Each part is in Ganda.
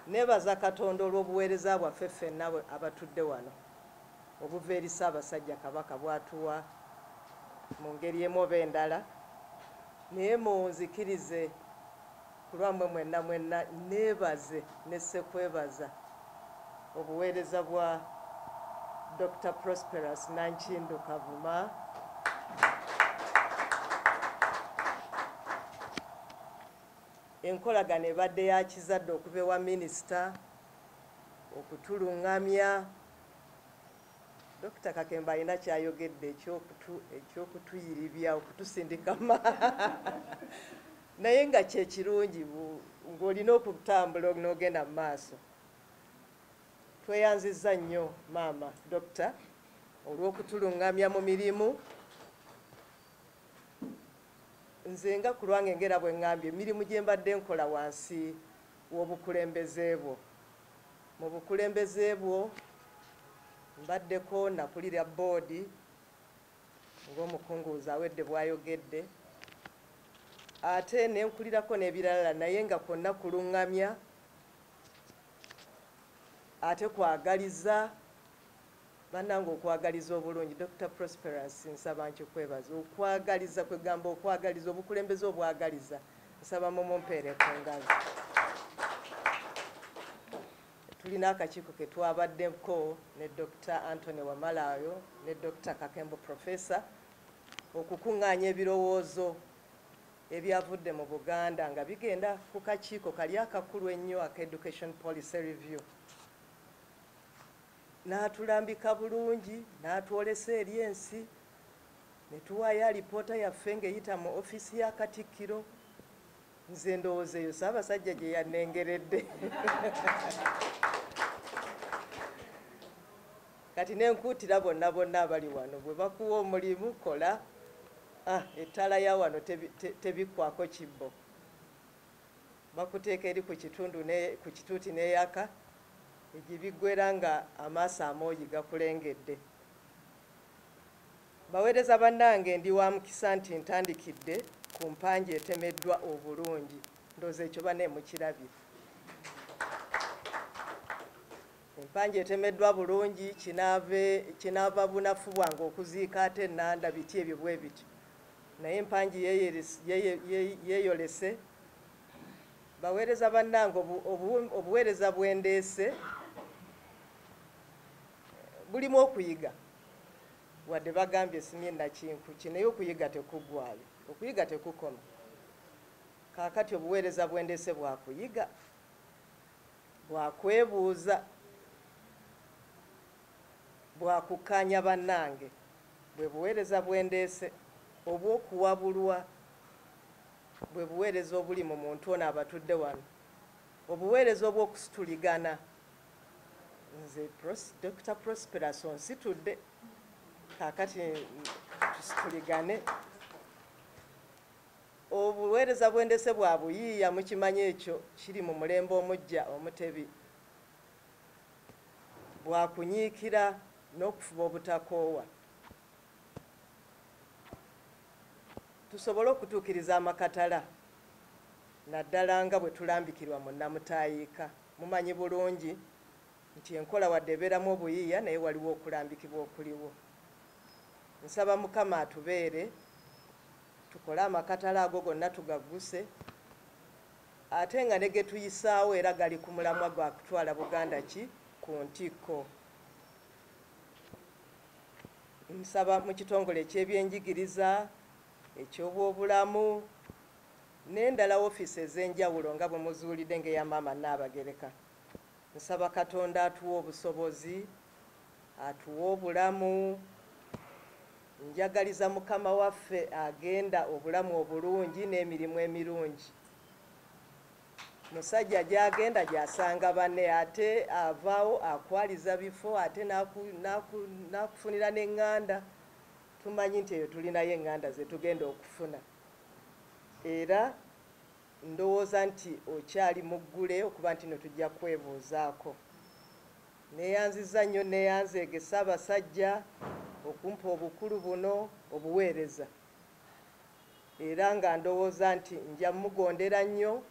Neebaza Katonda olw'obuweereza bwaffe ffenna abatudde wano obuva eri Ssaabasajja Kabaka bw'atuwa mu ngeri emu oba endala, naye munzikirize ku lwammwe mwenna mwenna neebaze ne ssekwebaza obuweereza bwa Dr. Prosperous Nankindu Kavuma. Enkolagana ebadde ya kizadde okuva ewa minisita okutulungamya. Dr. Kakembo alina kyayogedde ekyokutuyiribya okutusindika naye nga kyekirungi ng'olina okutambula n'ogenda mu maaso. Tweyanzizza nnyo maama Dokita olw'okutulungamya mu mirimu. Nze nga ku lwange ngera bwe ŋŋambye, emirimu gye mbadde nkola wansi w'obukulembeze bwo. Mu bukulembeze bwo mbaddeko nakulira boodi ng'omukunguuzi awedde bw'ayogedde, ate ne nkulirako n'ebirala, naye nga kwonna kuluŋŋamya ate kwagaliza bannange okwagaliza obulungi. Dr. Prosperous, nsaba nkikwebaza okwagaliza, kwegamba okwagaliza obukulembeze obwagaliza, nsaba mumumpeere ku ngalo. Tulina akakiiko ke twabaddeko ne Dr. Anthony Wamalayo ne Dr. Kakembo Professor okukuŋŋaanya ebirowoozo ebyavudde mu Buganda nga bigenda ku kakiiko kali akakulu ennyo aka Education Policy Review. N'atulambika bulungi, n'atwolesa eri ensi, ne tuwaayo alipoota yaffe ng'eyita mu ofiisi ya Katikkiro. Nze ndowooza eyo Ssaabasajja gye yannengeredde. Kati nenkuutira bonna bonna abali wano, bwe bakuwa omulimu kola. Ettaala ya wano tebikwako kibbo, bakuteeka eri ku kitundu ku kituuti n'eyaka egibiggwera nga amaaso amoogi gakulengedde. Baweereza bannange, ndi wa mukisa nti ntandikidde ku mpangi etemeddwa obulungi. Ndowooza ekyo banne mukirabye. Empangi etemeddwa bulungi, kinaava bunafu bwange okuziika ate ennanda biti ebyo bwe bityo, naye empangi yeeyolese. Baweereza bannange, obuweereza bwendeese bulimu okuyiga, wadde bagambye simye nakinku ki, naye okuyiga tekuggwayo, okuyiga tekukoma. Kaakati obuweereza bwendeese bwakuyiga, bwakwebuuza, bwakukkaanya bannange. Bwe buweereza bwendeese obw'okuwabulwa, bwe buweereza obuli mu muntu ono abatudde wano, obuweereza obw'okusituligana. Nze Dr. Prosperous onsitudde, kaakati tusituligane. Obuweereza bwendese bwa buyiiya, mukimanyi ekyo kiri mu mulembe omuggya omutebi, bwakunyiikira n'okufuba obutakoowa tusobole okutuukiriza amakatala, naddala nga bwe tulambikirwa mu Nnamutaayiika. Mumanyi bulungi nti enkola wadde ebeeramu obuyiiya, naye waliwo okulambikibwa okuliwo. Nsaba Mukama atubeere, tukole amakatala ago gonna tugagguse, ate nga ne ge tuyisaawo era gali ku mulamwa gwa kutwala Buganda ki ku ntikko. Nsaba mu kitongole eky'ebyenjigiriza, eky'obwobulamu n'endala ofiisi ez'enjawulo nga bwe muzuulidde ng'eya Maama Nnaabagereka, nsaba Katonda atuwe obusobozi, atuwe obulamu. Njagaliza Mukama waffe agenda obulamu obulungi n'emirimu emirungi. Musajja gy'agenda gy'asanga banne, ate avaawo akwaliza bifo, ate n'akufunira n'eŋŋanda. Tumanyi nti eyo tulinayo eŋŋanda ze tugenda okufuna, era ndowooza nti okyali muggule okuba nti no tujja kwebuuzaako. Neeyanziza nnyo, neeyanzeege Ssaabasajja okumpa obukulu buno obuweereza, era nga ndowooza nti nja mugondera nnyo,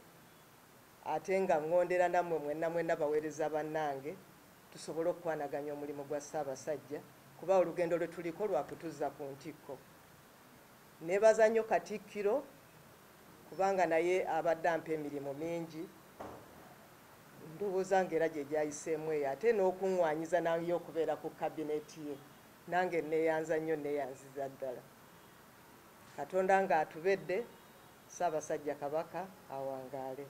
Ate nga ŋŋondera nammwe mwenna mwenna baweereza bannange, tusobole okukwanaganya omulimu gwa Ssaabasajja, kuba olugendo lwe tuliko lwa kutuzza ku ntikko. Neebaza nnyo Katikkiro, kubanga naye abadde ampa emirimu mingi, ndowooza ng'era gye gyayiseemu eyo, ate n'okuŋŋwanyiza naye okubeera ku kabineeti ye. Nange neeyanza nnyo, neeyanziza ddala. Katonda ng'atubedde, Ssaabasajja Kabaka awangaale.